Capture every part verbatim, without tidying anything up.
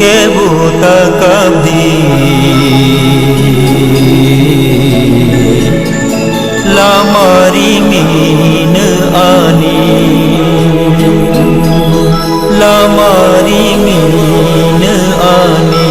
Kebo ta kabdi lama ringino ani, lama ringino ani.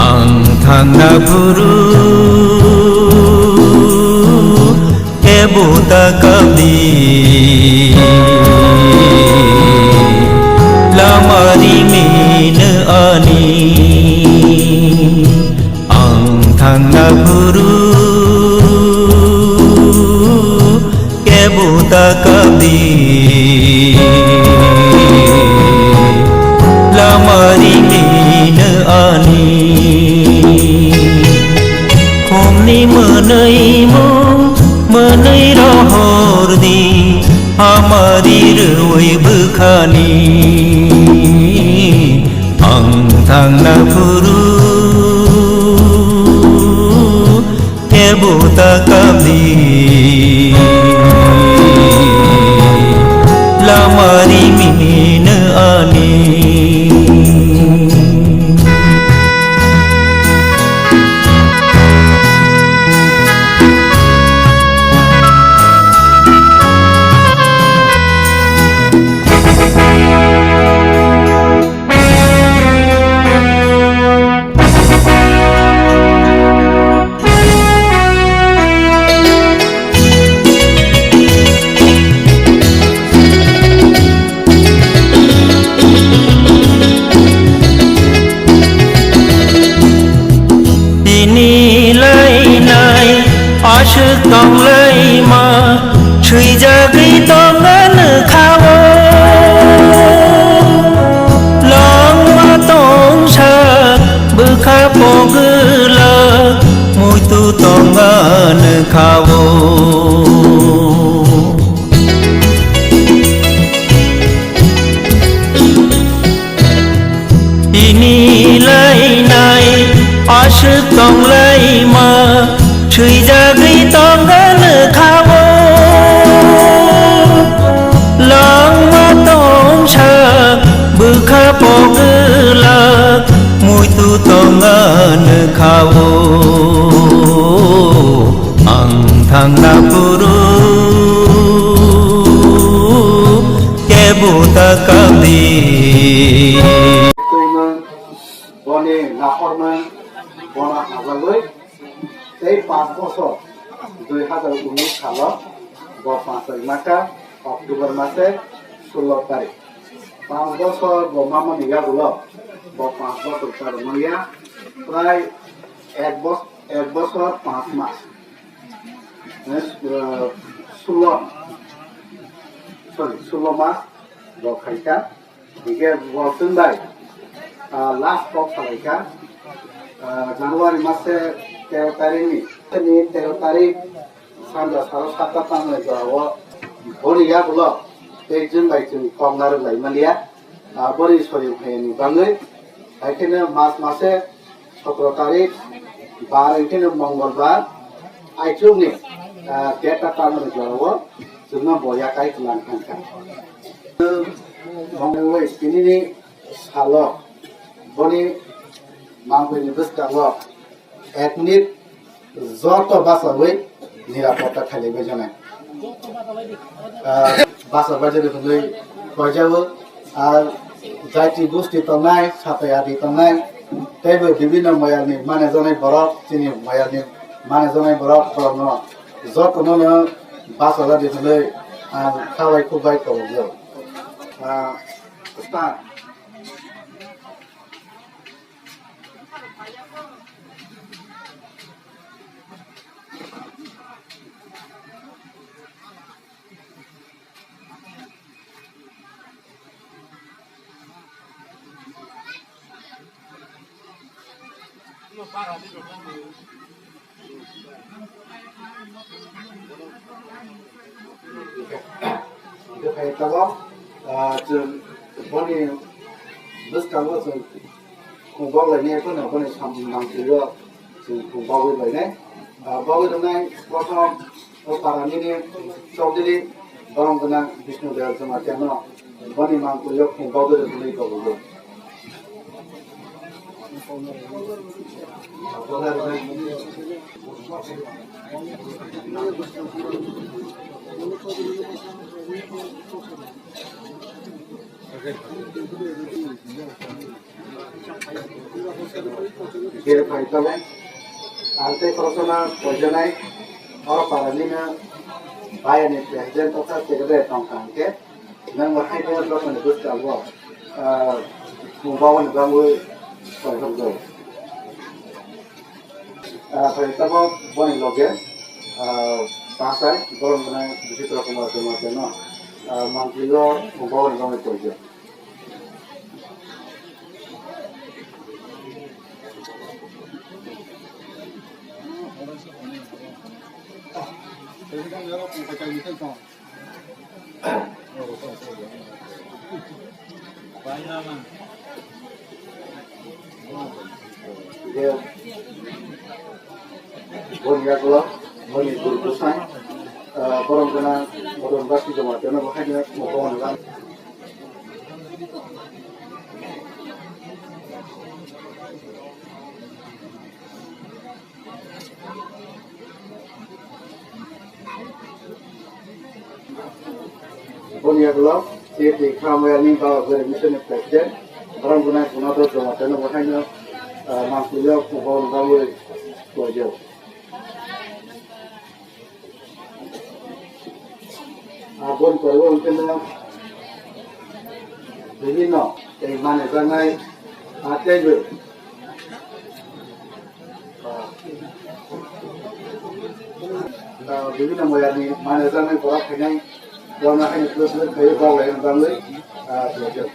Ang thangna phuru kebo ta kabdi lama ringino ani. Ang thangna phuru kebo ta kabdi lama ringino ani. Khumni mwnwi mung mwnwi rohor di hamari rwi bwkhani. Ang thangna phuru kebo ta kabdi lama ringino ani. Tini lainai aswk tonglaima, swijagwi tongna nokha-o. Langma tongsa bwkha pogwlak, muitu tongna nokha-o. Tini lainai aswk tonglaima, swijagwi tongna nokha-o. Langma tongsa bwkha pogwlak, muitu tongna nokha-o. Ang thangna phuru kebo ta kabdi. Twimung, boni naharmung, bono hajagwi tei panch bosor, dui hazar unis salo bo panch tarik masa October mase sullo tarik. Panch bosor bo mamani yagulo bo panch bosor charo manya, prai ek bos-, ek bosor panch mas. Eh, sullo, sorry, sullo mas bo khaikha. Hingke bo chwng bai, ah, last kok salaikha, ah, January mase tero tarikni, ni tero tarik sanja saro satta tangmani jorao boni yagulo tei chwng bai chwng kok narwk lai manya, ah, boni soyung phaiyani bangwi, hai kheno mas mase sotro tarik, bar wngkheno Mongolbar, aichukni, ah, date ta tangmani jorao chwngno bo yakai kwlang thangkha. Mongolbar tinini salo boni mangpili bwskango ek minute joto bachawi nirapotta khailaibai jana. Ah, bachabaijani hwnwi koijao, ah, jaiti gusti tongnai, sapai adi tongnai, teibo bibinno moyalni mane janai borok, chini moyalni mane janai borok, borokno jotono no bachajadi hwnwi ang khabai khukbai kobokjao. Ah, start. Hingke phai tabok, ah, chwng boni bwskango chwng khung bok lainai phano boni samung nangtwi o chwng khung bogwi lainai. Ah, bogwi rwnai prothom o para nini chowdhury borom gwnang Bishnu Dayal Jamatia no boni mangtwi o khung bogwi rwnai kobo. Bere phai tabok. Ang tei khoroksa no poijanai, o para nini bayani president tokha secretary tongkha hingke. Nang bo hai khe joto ni bwskango, ah, mung bawani bangwi tongthokjak. Ah, phai tabok boni loge, ah, pasai borom gwnang Bisitra Kumar Jamatia no, ah, mangtwi o mung bawani bangwi tongthokjak. Je boni yagulo, boni guru bwsai, ah, borom gwnang, borom basi joma, teno bo haino mokol gwnang. Boni yagulo, C F D Khamaya ni Baba Bwrwi Mission ni President, borom gwnang Kunado Jamatia no bo haino, ah, mangtwi o kubol bangwi toijak. Aboni pore o hwnkhe no bibhinno tei manijaknai, ah, teibo, ah, ah, bibhinno moyarni manijaknai borok phainai, borokno haino twlwi twlwi khlaiwi bok laina bagwi, ah, khlaijak.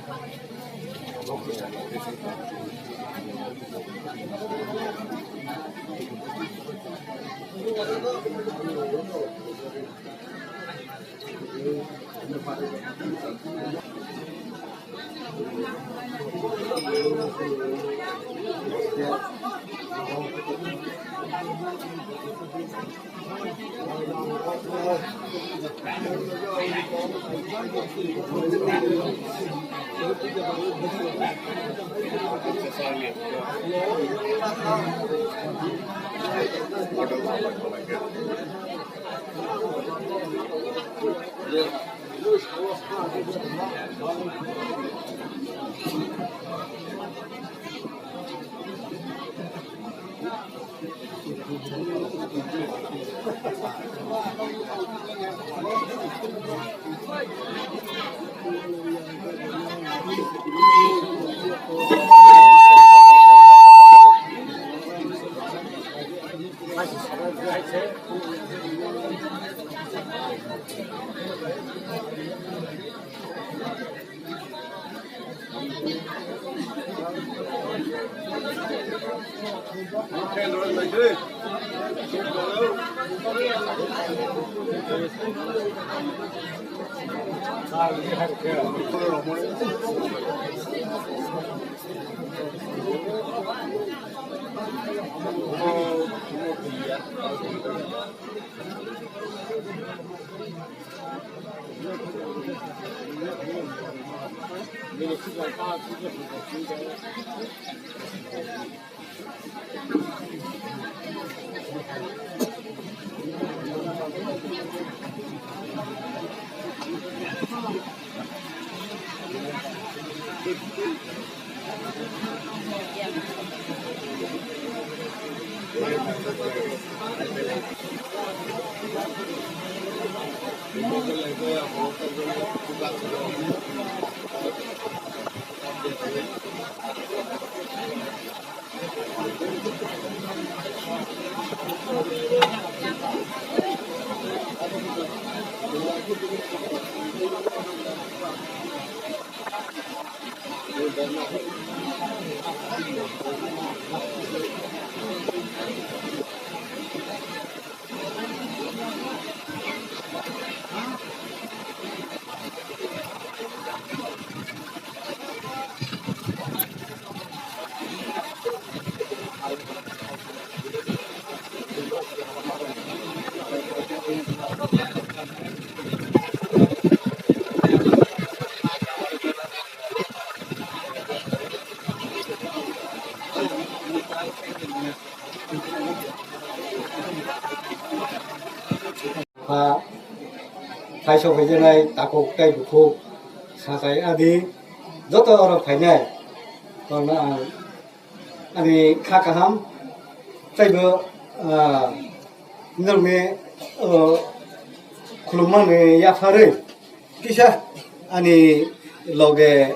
Kha, thaiso phaijaknai takhuk tei bukhuk, satai adi, joto oro phainai, kono ang ani kha kaham, teibo, ah, norokni, oh, khulumani yapharwi kisa ani loge,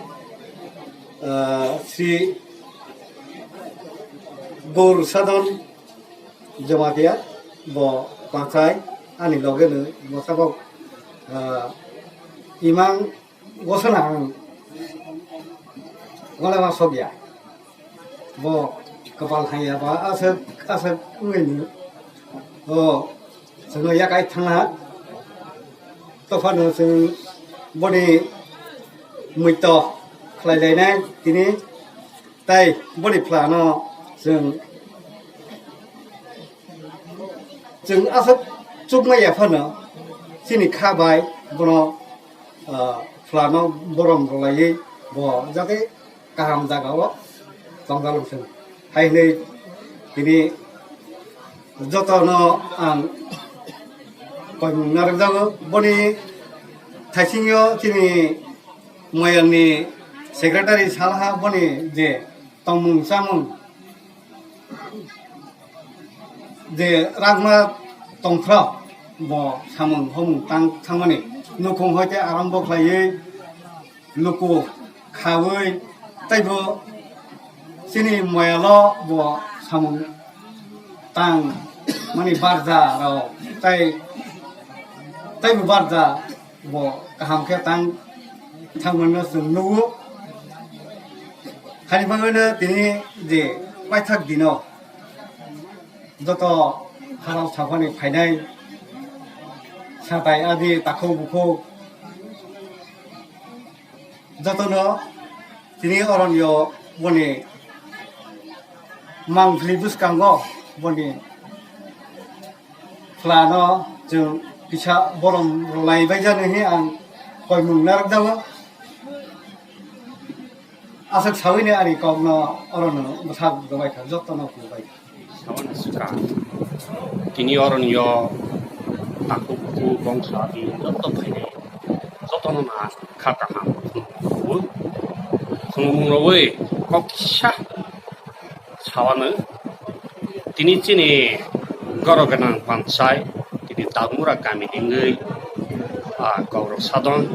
ah, Sri Gaur Sadhan Jamatia bo pachai ani loge no bo tabok, ah, imang gosana ang gole ma sokya. Bo kapal haiya ba aswk aswk wngwi ni. O chwngno yakai thangna. Tophano chwng boni muito khlai lainai tini. Tai boni phlano chwng, chwng aswk chukmaya phano chini kha bai bono, ah, phlano borom rwlaiwi bo jate kaham jagao tongjalwng chwng. Hai hwnwi tini jotono ang koimung narwkjago. Boni thaisingyo chini Moyangni secretary salha boni je tongmung chamung je rangma tongphra bo samung homung tang thangmani nukhung hoite arambo khlaiwi luku khawi teibo chini moyalo bo samung tang mani barja rok tei teibo barja bo kaham khe tang thangmano chwng nugo. Hani bagwino tini je paithak dino joto harok saphani phainai satai adi takhuk bukhuk jotono tini oronio boni mangpili bwskango boni phlano chwng kisa borom rwlai baijani hinwi ang koimung narwkjago. Aswk sawini ani kokno orono bwsa rwbaikha, jotono phunukbaikha. Saboni swkang. Tini oronio takhuk bukhuk bongso adi joto phainai. Jotono na kha kaham phunukmung rwui kok kisa sawano. Tini chini goro gwnang panchai, tini Dagmura kami hingwi, ah, Gaurok Sadon,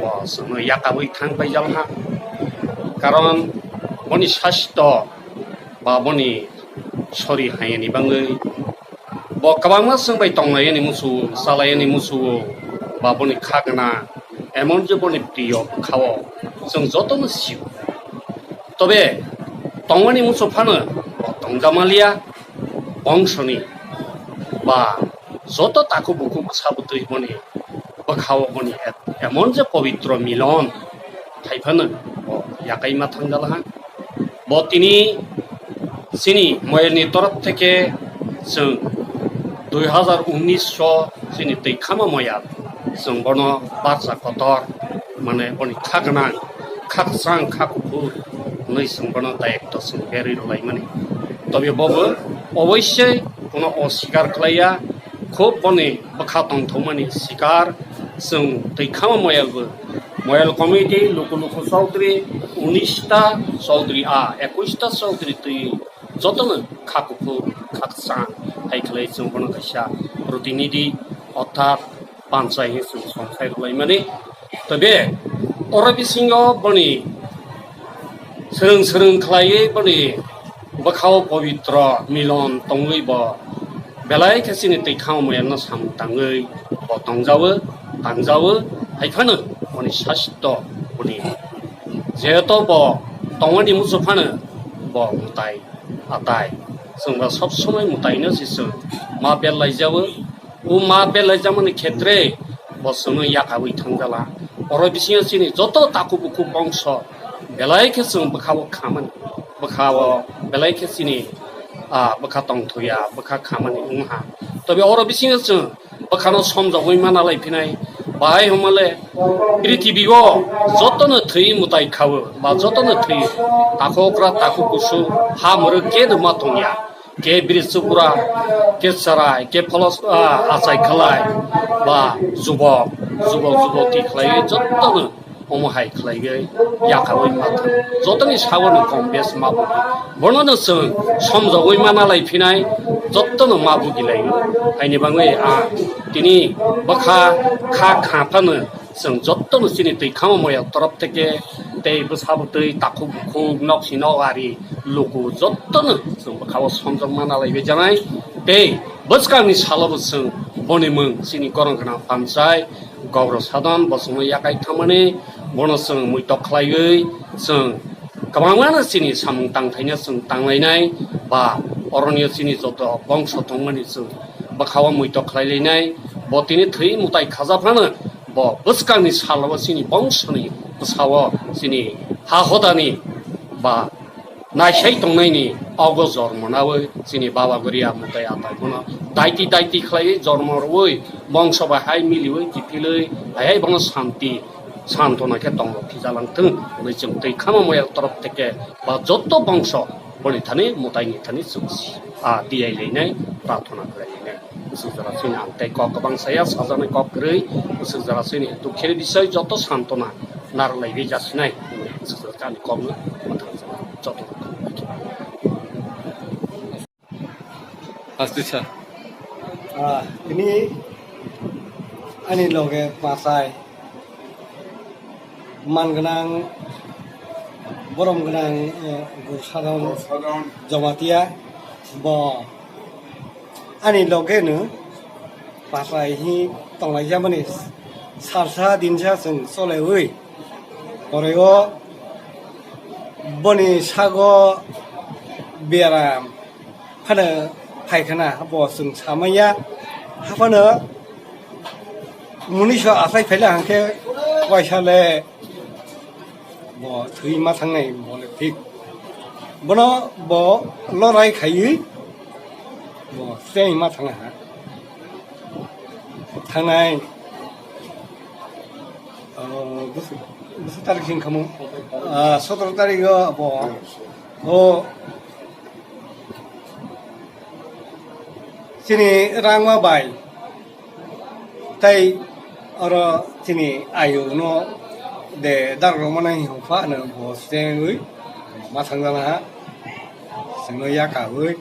bo chwngno yakabwi thang paijalha. Karon boni sastho ba boni sori hayani bangwi bo kwbangma chwng bai tonglaiyani musugo, chalaiyani musugo, ba boni kha gwnang, emon je boni priyo bwkhao chwng jotono sio. Tobe tongmani muchung phano bo tongjakmaliya bongsoni ba joto takhuk bukhuk bwsa bwtwi boni bwkhao boni e-, emon je pobitro milon hai phano bo yakaima thangjalha. Bo tini chini moyalni torof theke chwng dui hazar unnish o chini twi khama moyal chwng bono barsa kotor mane boni kha gwnang, kha kwchang, kha kuphur hwnwi chwng bono dayokto chwng berwi rwlaimani. Tobe bobo oboisoi bono oswikar khlaiya, khub boni bwkha tongthokmani sikar chwng twi khama moyalbo. Moyal committee luku luku chaudhuri, unis ta chaudhuri a, ekwis ta chaudhuri twi jotono kha kuphur, kha kwchang hai khlai chwng bono kaisa protinidhi orthat panchai hinwi chwng songkhai rwlaimani. Tobe oro bisingo boni swrwng swrwng khlaiwi boni bwkhao pobitro milon tongwi bo belai khe chini twi khama moyalno samung tangwi bo tongjawo, tangjawo, hai phano boni sastho boni jehetu bo tongmani muchung phano bo mwtai atai. Chwng ba sob somoi mwtaino se chwng ma bel laijawo. O ma bel laijakmani khetre bo chwngno yakawi thangjala. Oro bisingo chini joto takhuk bukhuk bongso belai khe chwng bwkhao khamani, bwkhao belai khe chini, ah, bwkha tongthoya, bwkha khamani wngha. Tobe oro bisingo chwng bwkhano somjagwi mana lai phinai, bahai hwnmale prithibi o jotono thwi mwtai khawo ba jotono thwi takhukra takhuk kusu ha mwrwk khe rwma tongya, khe biri chukura, khe chwrai, khe pholos, ah, achai khlai ba jubok, jubok jubok ti khlaiwi jotono omo hai khlaiwi yakarwi ma thang. Jotoni sabono kom bes ma bugi. Bonono chwng somjagwi mana lai phinai, jotono ma bugi lai. Haini bangwi ang tini bwkha kha kha phano chwng jotono chini twi khamo moyal torop theke tei bwsabo twi takhuk bukhuk nok si nok ari luku jotono chwng bwkhao somjak mana lai bai janai. Tei bwskangni salobo chwng boni mung chini korong gwnang pamchai Gaurav Sadhan bosongno yakai thangmani, bono chwng muitok khlaiwi chwng kwbangmano chini samung tangthaino chwng tanglainai ba oroni chini joto bongso tongmani chwng bwkhao muitok khlailainai. Bo tini thwi mwtai khajaphano bo bwskangni salobo chini bongsoni bwsao chini ha hodani ba naisai tongnaini ogo jormo nawi chini baba goriya mwtai atai bono daiti daiti khlaiwi jormo rwui bongso bai hai miliui kiphilwi hai hai bono santi santona khe tongrok khijalang thung hwnwi chwng twi khama moyal torop theke ba joto bongso boni thani mwtaini thani chwng a tiyai lainai, prarthana khlai lainai. Bwswk jora chini ang tei kok kwbang saya sajaknai kok kwrwi, bwswk jora chini dukhe bisoi joto santona narwk lai rijak sinai, bwswk jora chini kokno mwthang joto. Aste sir. Ah, tini ani loge pasai man gwnang, borom gwnang, eh, Guru Sadhan Jamatia bo ani loge no pasai hi tonglaijamani salsa dinsa chwng cholewi, poreo boni sago beram phano phaikhana bo chwng samaya. Haphano muniso asai phaila hwnkhe waisa le bo thwi ma thangnai bo le thik. Bono bo lorai khaiwi bo tei ma thangna ha. Thangnai, oh, bwswk, bwswk tarik sing khamu? Ah, sotoro tarik o bo, o, chini rangma bai tei oro chini ayu no de dar rok mano hing pha no bo chengwi ma thang jana ha, chwngno yakawi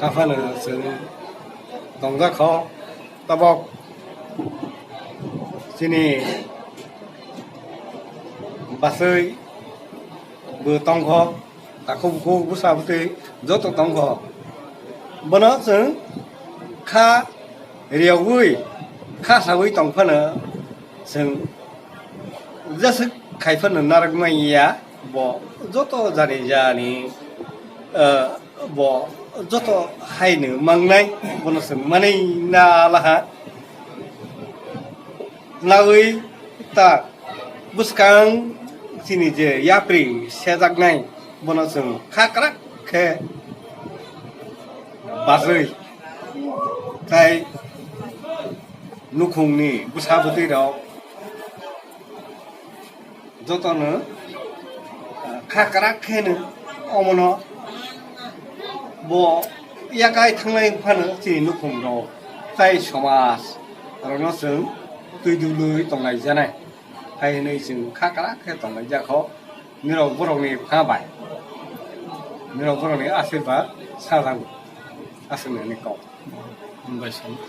haphano chwng tongjak kho. Tabok chini bachwi bo tongkho, takhuk bukhuk bwsa bwtwi joto tongkho. Bono chwng kha riyogwi kha sawi tongphano chwng jeswk khaiphano narwk manya bo joto jani jani, eh, bo joto haino mangnai, bono chwng manwi nalaha. Nawi ta bwskang chini je yapri sejaknai, bono chwng kha kwrak khe bachwi tai nukhungni bwsa bwtwi rok jotono, ah, kha kwrak khe no omono bo yakai thangnai phano chini nukhung rok tai somaj rokno chwng twi dului tonglai janai hai hwnwi chwng kha kwrak khe tonglai jakho nirok borokni pha bai nirok borokni asirwad sajago aswk nini kok.